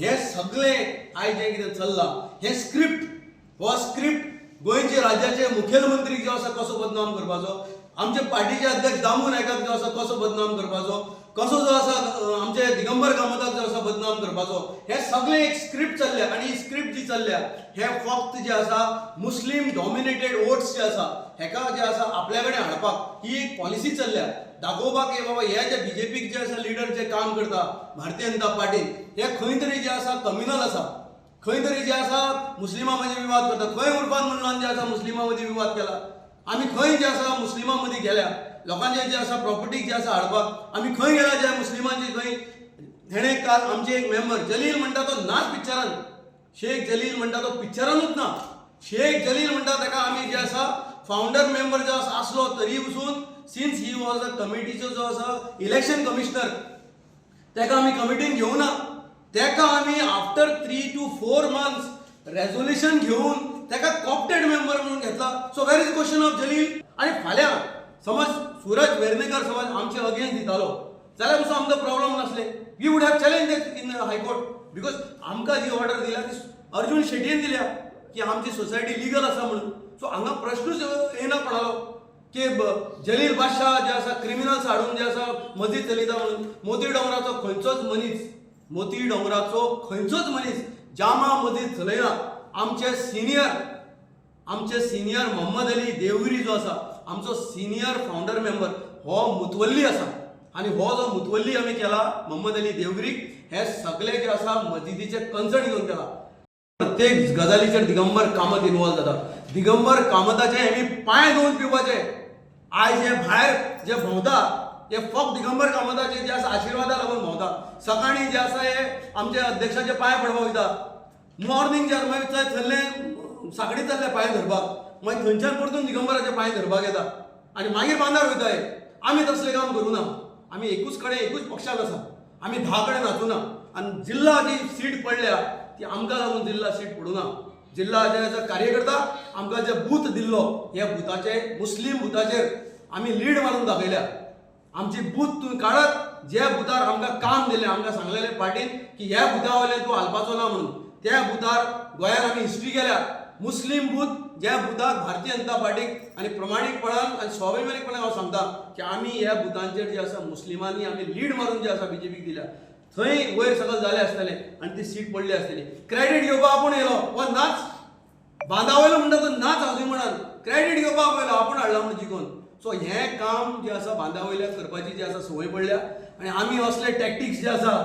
हे सगळे आयज जें कितें चल्लां हें स्क्रिप्ट, हो स्क्रिप्ट गोंयचे राज्याचे मुखेलमंत्री जो आसा कसो बदनाम करपाचो, आमचे पार्टीचे अध्यक्ष दामू नायकाक जो आसा कसो बदनाम करपाचो, कसो जो आसा आमचे दिगंबर कामताक जो आसा बदनाम करपाचो, हे सगळे एक स्क्रिप्ट चल्ल्या. आनी ही स्क्रिप्ट जी चल्ल्या हे फक्त जे आसा मुस्लीम डॉमिनेटेड वोट्स जे आसा हेका जे आसा आपल्या कडेन हाडपाक ही एक पॉलिसी चल्ल्या. दाखोवपाक की बाबा हे जे बीजेपीक जे आसा लिडर जे काम करता भारतीय जनता पार्टीन हे खंय तरी जे आसा कम्युनल आसा, खंय तरी जे आसा मुस्लिमां मदीं विवाद करता. खंय उर्फान मुल्लान जे आसा मुस्लिमां मदीं विवाद केला, आमी खंय जे आसा मुस्लिमां मदीं गेल्या लोकांचे जे आसा प्रॉपर्टीक जे आसा हाडपाक आमी खंय गेल्या जे मुस्लिमांचे खंय. हेणें काल आमचे एक मेंबर जलील म्हणटा तो नाच पिक्चरान, शेख जलील म्हणटा तो पिक्चरानूच ना. शेख जलील म्हणटा ताका आमी जे आसा फावंडर मेंबर जो आसा आसलो तरी पसून सिन्स he was a कमिटीचो जो आसा इलेक्शन कमिशनर ताका आमी कमिटीन घेवना. ताका आमी after 3 to 4 months resolution घेवन ताका कॉप्टेड मेंबर म्हणून घेतला. So where is question of Jaleel? आनी फाल्यां समज सुरज वेर्णेकर समज आमचे अगेन्स्ट दितालो जाल्यार पसून आमकां प्रॉब्लम नासले. We would have challenge in high court because आमकां जी ऑर्डर दिल्या ती अर्जून शेटयेन दिल्या की आमची सोसायटी लिगल आसा म्हणून. सो हांगा प्रश्नूच येना कोणालो की जलील बादशाह जे आसा क्रिमिनल्स हाडून जे आसा मस्जीद चलयता म्हणून. मोती डोंगराचो खंयचोच मनीस, मोती डोंगराचो खंयचोच मनीस जामा मस्जीद चलयना. आमचे सिनियर मोहम्मद अली देवगिरी जो आसा आमचो सिनियर फावंडर मेंबर हो मुतवल्ली आसा. आनी हो जो मुतवल्ली आमी केला मोहम्मद अली देवगिरीक, हे सगळे जे आसा मस्जिदीचे कन्सर्न घेवन केला. प्रत्येक गजालीचेर दिगंबर कामत इनवॉल्व जाता. दिगंबर कामताचे आमी पांय धुवन पिवपाचे. आयज हे भायर जे भोंवता हे फक्त दिगंबर कामताचे जे आसा आशिर्वादा लागून भोंवता. सकाळी जे आसा हे आमच्या अध्यक्षाचे पांय पडपाक वयता. मॉर्निंग जे आसा मागीर थंय चल्ले साकडी चल्ले पांय धरपाक, मागीर थंयच्यान परतून दिगंबराचे पांय धरपाक येता आनी मागीर बांदार वयता हे. आमी तसलें काम करूं ना. आमी एकूच कडेन एकूच पक्षान आसा, आमी 10 कडेन नाचूना. आनी जिल्ला जी सीट पडल्या ती आमकां लागून जिल्ला सीट पडूना. जिल्ला जे आसा कार्यकर्ता आमकां जे बूथ दिल्लो ह्या बुथाचे मुस्लीम बुथाचेर आमी लीड मारून दाखयल्या. आमची बूथ तूं काडत ज्या बुथार आमकां काम दिलें, आमकां सांगलेलें पार्टीन की ह्या बुथा वयल्यान तूं हालपाचो ना म्हणून, त्या बुथार गोंयान आमी हिस्ट्री केल्या. मुस्लीम बूथ ज्या बुथाक भारतीय जनता पार्टीक आनी प्रमाणीकपणान आनी स्वाभिमानीकपणान हांव सांगता की आमी ह्या बुथांचेर जे आसा मुस्लिमांनी आमी लीड मारून जे आसा बीजेपीक दिल्या. थंय वयर सकयल जालें आसतलें आनी ती सीट पडली आसतली. क्रेडीट घेवपाक आपूण येयलो हो नाच बांदा वयलो म्हणटा तो नाच हावजींग म्हणान क्रेडीट घेवपाक येयलो आपूण हाडला म्हणून जिखोवन. सो हें काम जें आसा बांदा वयल्या करपाची जी आसा संवय पडल्या. आनी आमी असले टॅक्टिक्स जे आसा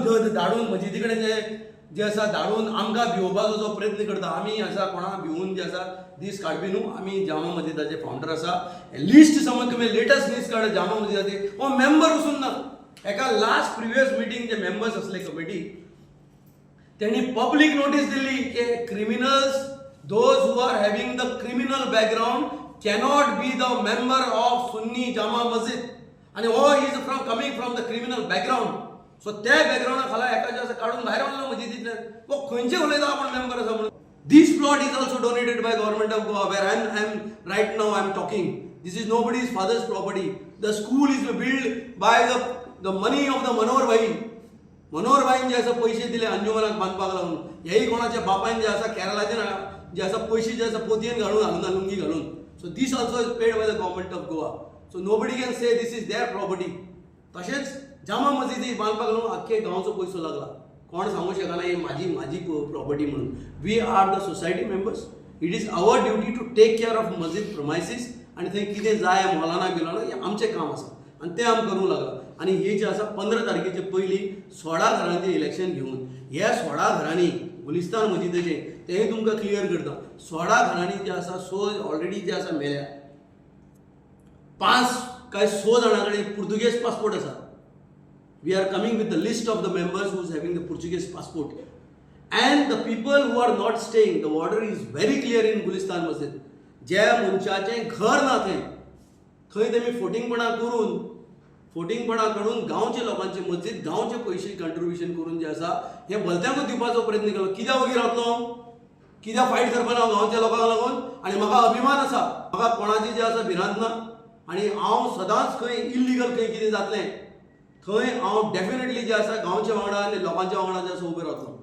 जो धाडून मजिदी कडेन जे जे आसा धाडून आमकां भिवोवपाचो जो प्रयत्न करता, आमी आसा कोणाक भिवून जे आसा दीस काडपी न्हू. आमी जामा मस्जिदाचे फावंडर आसा. लिस्ट समज तुमी लेटस्ट लिस्ट काड जामा मस्जिदाचे, हो मेंबर वचून ना. एका लास्ट प्रिवियस मिटींग जे मेंबर्स आसले कमिटी त्यांनी पब्लीक नोटीस दिली की criminals, those who are having the criminal background cannot be the member of Sunni Jama Masjid. आणि हो is from coming from the criminal background. So त्या बॅकग्रावंडा खाला एका जे आसा काडून भायर मारलो मजिदींतल्यान. हो खंयचे उलयता आपण मेंबर आसा म्हणून. This plot is also donated by Government of Goa where I am right now I am talking. This is nobody's father's property. The school is build by the money of the Manohar भाई. मनोहर भाईन जे आसा पयशे दिले अंजुमनाक बांदपाक लागून. हेय कोणाच्या बापायन जे आसा केरळाचे जे आसा पयशे जे आसा पोतयेन घालून हाडून लुंगी घालून. So this also is paid by the Government of Goa, so nobody can say this is their property. तशेंच जामा मस्जिदी बांदपाक लागून आख्खे गांवचो पयसो लागला. कोण सांगू शकना ही माझी प्रॉपर्टी म्हणून. We are the society members. It is our duty to take care of masjid premises. आनी थंय कितें जाय मौलाना बिलाना हें आमचें काम आसा आनी तें आमी करूंक लागला. आनी ही जी आसा 15 तारखेचे पयलीं 16 घरांचें इलेक्शन घेवन ह्या 16 घरांनी गुलिस्तान मस्जिदेचें तेंय तुमकां क्लियर करता. 16 घरांनी जे आसा सो ऑलरेडी जे आसा मेल्या. पांच काय स जाणां कडेन पुर्तुगेज पासपोर्ट आसा. We are coming with the list of the members who is having the Portuguese passport and the people who are not staying. The order is very clear in Gulistan Masjid. ज्या मनशाचें घर ना थंय थंय तेमी फोटिंगपणां करून फोटिंगपणां करून गांवचे लोकांचे मस्जिद गांवचे पयशे कंट्रिब्युशन करून जे आसा हे भलत्यांकूच दिवपाचो प्रयत्न केलो. कित्याक वगीर रावतलो? कित्याक फायट करपाना हांव गांवच्या लोकांक लागून? आनी म्हाका अभिमान आसा. म्हाका कोणाची जे आसा भिरांत ना. आनी हांव सदांच खंय इल्लिगल खंय कितें जातलें थंय हांव डेफिनेटली जे आसा गांवच्या वांगडा आनी लोकांच्या वांगडा जे आसा उबें रावतलो.